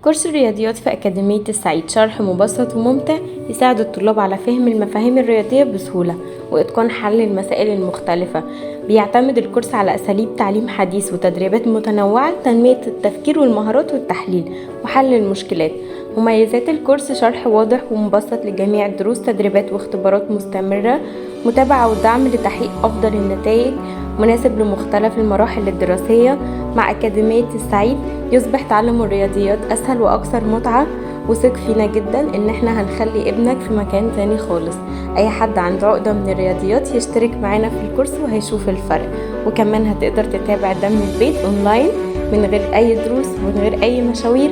كورس الرياضيات في أكاديمية السعيد شرح مبسط وممتع يساعد الطلاب على فهم المفاهيم الرياضية بسهولة وإتقان حل المسائل المختلفة. بيعتمد الكورس على أساليب تعليم حديث وتدريبات متنوعة لتنمية التفكير والمهارات والتحليل وحل المشكلات. مميزات الكورس: شرح واضح ومبسط لجميع الدروس، تدريبات واختبارات مستمرة، متابعة ودعم لتحقيق أفضل النتائج، مناسب لمختلف المراحل الدراسية. مع أكاديمية السعيد يصبح تعلم الرياضيات أسهل وأكثر متعة. وثق فينا جدا إن احنا هنخلي ابنك في مكان تاني خالص. أي حد عنده عقدة من الرياضيات يشترك معانا في الكورس وهيشوف الفرق. وكمان هتقدر تتابع ده من البيت أونلاين من غير أي دروس ومن غير أي مشاوير.